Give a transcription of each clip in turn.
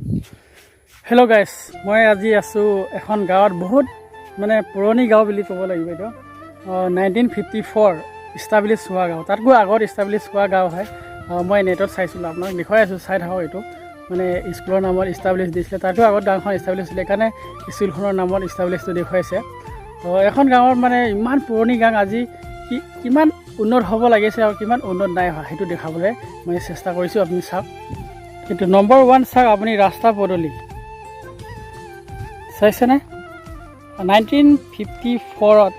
Hello' গাইছ, মই আজি আছোঁ এখন গাঁৱত। বহুত মানে পুৰণি গাঁও বুলি ক'ব লাগিব এইটো। 1954 ইষ্টাব্লিছ হোৱা গাঁও, তাতকৈ আগত ইষ্টাব্লিছ হোৱা গাঁও হয়। মই নেটত চাইছিলোঁ, আপোনাক দেখুৱাই আছোঁ, চাই থাকক। এইটো মানে স্কুলৰ নামত ইষ্টাব্লিছ দিছিলে, তাতকৈ আগত গাঁওখন ইষ্টাব্লিছ হৈছিলে, সেইকাৰণে স্কুলখনৰ নামত ইষ্টাব্লিছটো দেখুৱাইছে। তো এখন গাঁৱৰ মানে ইমান পুৰণি গাঁও, আজি কি কিমান উন্নত হ'ব লাগিছে আৰু কিমান উন্নত নাই হোৱা, সেইটো দেখাবলৈ মই চেষ্টা কৰিছোঁ। আপুনি চাওক। কিন্তু নম্বৰ ওৱান চাওক আপুনি, ৰাস্তা পদূলি চাইছেনে? 1954ত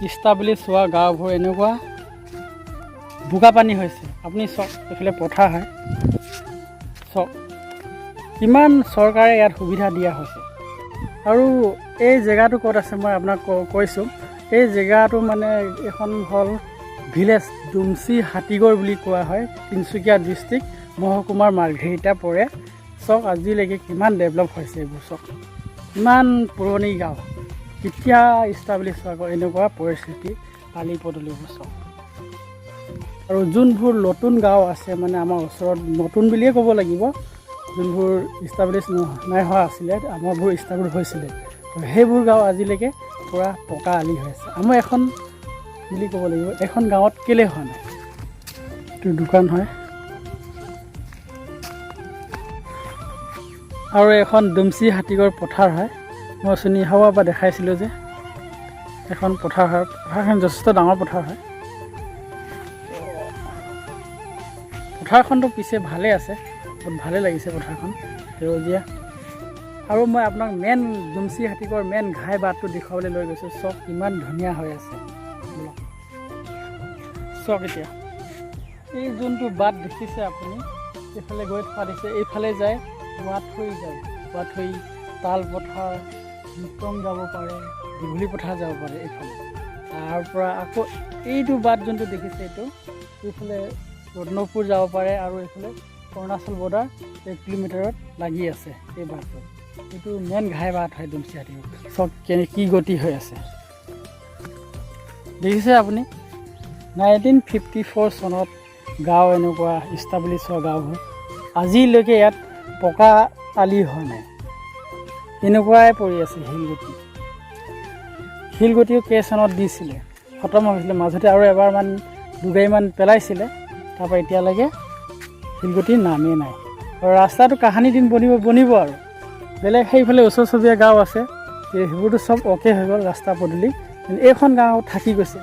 ইষ্টাব্লিছ হোৱা গাঁওবোৰ এনেকুৱা বোকা পানী হৈছে। আপুনি চাওক, এইফালে পথাৰ হয়। চাওক কিমান চৰকাৰে ইয়াত সুবিধা দিয়া হৈছে। আৰু এই জেগাটো ক'ত আছে মই আপোনাক কৈছোঁ। এই জেগাটো মানে এইখন হ'ল ভিলেজ ডুমচি হাতীগড় বুলি কোৱা হয়। তিনিচুকীয়া ডিষ্ট্ৰিক্ট, মহকুমাৰ মাৰ্ঘেৰিটা পৰে। চাওক আজিলৈকে কিমান ডেভেলপ হৈছে এইবোৰ। চাওক, ইমান পুৰণি গাঁও, কেতিয়া ইষ্টাব্লিছ হোৱা গাঁও, এনেকুৱা পৰিস্থিতি আলি পদূলিবোৰ চাওক। আৰু যোনবোৰ নতুন গাঁও আছে, মানে আমাৰ ওচৰত নতুন বুলিয়ে ক'ব লাগিব, যোনবোৰ ইষ্টাব্লিছ নাই হোৱা আছিলে, আমাৰবোৰ ইষ্টাব্লিছ হৈছিলে, তো সেইবোৰ গাঁও আজিলৈকে পূৰা পকা আলি হৈ আছে। আমাৰ এখন বুলি ক'ব লাগিব, এখন গাঁৱত কেলৈ হোৱা নাই? এইটো দোকান হয়। আৰু এখন ডুমচি হাতীগড় পথাৰ হয়। মই চুনি হাৱাৰ পৰা দেখাইছিলোঁ যে এখন পথাৰ হয়। পথাৰখন যথেষ্ট ডাঙৰ পথাৰ হয়। পথাৰখনটো পিছে ভালেই আছে, বহুত ভালেই লাগিছে পথাৰখন, সেউজীয়া। আৰু মই আপোনাক মেইন ডুমচি হাতীগড় মেইন ঘাই বাটটো দেখুৱাবলৈ লৈ গৈছোঁ। চাওক কিমান ধুনীয়া হৈ আছে। ব'লক। চাওক এতিয়া এই যোনটো বাট দেখিছে আপুনি, এইফালে গৈ থকা দেখিছে, এইফালে যায় গুৱাথৈ যায়, গুৱাথৈ, তালপথাৰ, নিতং যাব পাৰে, দীঘলী পথাৰ যাব পাৰে এইফালে। তাৰ পৰা আকৌ এইটো বাট যোনটো দেখিছে, এইটো এইফালে ৰত্নপুৰ যাব পাৰে আৰু এইফালে অৰুণাচল বৰ্ডাৰ 1 কিলোমিটাৰত লাগি আছে এই বাটটো। এইটো মেইন ঘাই বাট হয় ডুমচি হাতীগড়। চাওক কেনে কি গতি হৈ আছে, দেখিছে আপুনি? 1954 চনত গাঁও এনেকুৱা ইষ্টাব্লিছ হোৱা গাঁওবোৰ আজিলৈকে ইয়াত পকা আলি হোৱা নাই, এনেকুৱাই পৰি আছে শিলগুটি। শিলগুটিও কেই চনত দিছিলে, খতম হৈছিলে। মাজতে আৰু এবাৰমান দুগাড়ীমান পেলাইছিলে, তাৰপৰা এতিয়ালৈকে শিলগুটিৰ নামেই নাই। আৰু ৰাস্তাটো কাহানি দিন বনিব বনিব আৰু। বেলেগ সেইফালে ওচৰ চুবুৰীয়া গাঁও আছে, সেইবোৰতো চব অ'কে হৈ গ'ল ৰাস্তা পদূলি, কিন্তু এইখন গাঁও থাকি গৈছে।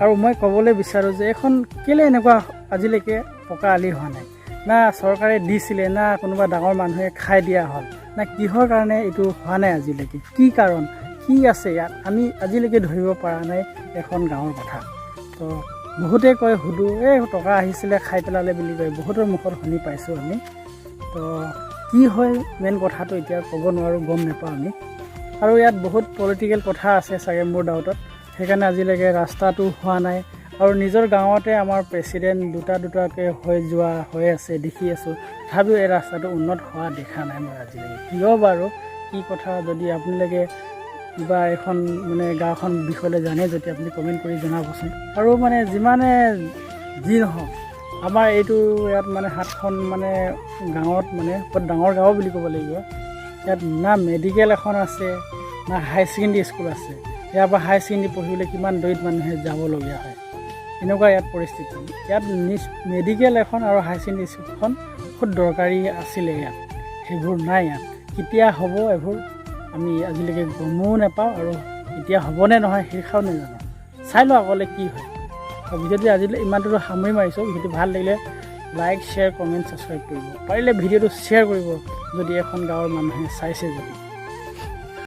আৰু মই ক'বলৈ বিচাৰোঁ যে এইখন কেলৈ এনেকুৱা আজিলৈকে পকা আলি হোৱা নাই? না চৰকাৰে দিছিলে, না কোনোবা ডাঙৰ মানুহে খাই দিয়া হ'ল, না কিহৰ কাৰণে এইটো হোৱা নাই আজিলৈকে? কি কাৰণ কি আছে ইয়াত, আমি আজিলৈকে ধৰিব পৰা নাই এখন গাঁৱৰ কথা। তো বহুতে কয়, সুধো, এই টকা আহিছিলে খাই পেলালে বুলি কয়, বহুতৰ মুখত শুনি পাইছোঁ আমি। তো কি হয় মেইন কথাটো এতিয়া ক'ব নোৱাৰোঁ, গম নাপাওঁ আমি। আৰু ইয়াত বহুত পলিটিকেল কথা আছে চাগে মোৰ ডাউটত, সেইকাৰণে আজিলৈকে ৰাস্তাটো হোৱা নাই। আৰু নিজৰ গাঁৱতে আমাৰ প্ৰেচিডেণ্ট দুটা দুটাকৈ হৈ যোৱা হৈ আছে, দেখি আছোঁ, তথাপিও এই ৰাস্তাটো উন্নত হোৱা দেখা নাই মই আজিলৈকে। কিয় বাৰু, কি কথা, যদি আপোনালোকে কিবা এখন মানে গাঁওখন বিষয়লৈ জানে যদি আপুনি কমেণ্ট কৰি জনাবচোন। আৰু মানে যিমানে যি নহওক, আমাৰ এইটো ইয়াত মানে সাতখন মানে গাঁৱত, মানে বহুত ডাঙৰ গাঁও বুলি ক'ব লাগিব, ইয়াত না মেডিকেল এখন আছে, না হাই ছেকেণ্ডেৰী স্কুল আছে। ইয়াৰ পৰা হাই ছেকেণ্ডেৰী পঢ়িবলৈ কিমান দূৰৈত মানুহে যাবলগীয়া হয়, এনেকুৱা ইয়াত পৰিস্থিতি। ইয়াত নিজ মেডিকেল এখন আৰু হাই ছেকেণ্ডেৰী স্কুলখন খুব দৰকাৰী আছিলে ইয়াত, সেইবোৰ নাই ইয়াত। কেতিয়া হ'ব এইবোৰ আমি আজিলৈকে গমো নাপাওঁ আৰু কেতিয়া হ'বনে নহয় সেইষাও নাজানো। চাই লওঁ আগলৈ কি হয়। আৰু ভিডিঅ'টো আজিলৈ ইমানটো সামৰি মাৰিছোঁ। ভিডিঅ'টো ভাল লাগিলে লাইক, শ্বেয়াৰ, কমেণ্ট, ছাবস্ক্ৰাইব কৰিব, পাৰিলে ভিডিঅ'টো শ্বেয়াৰ কৰিব যদি এখন গাঁৱৰ মানুহে চাইছে যদি।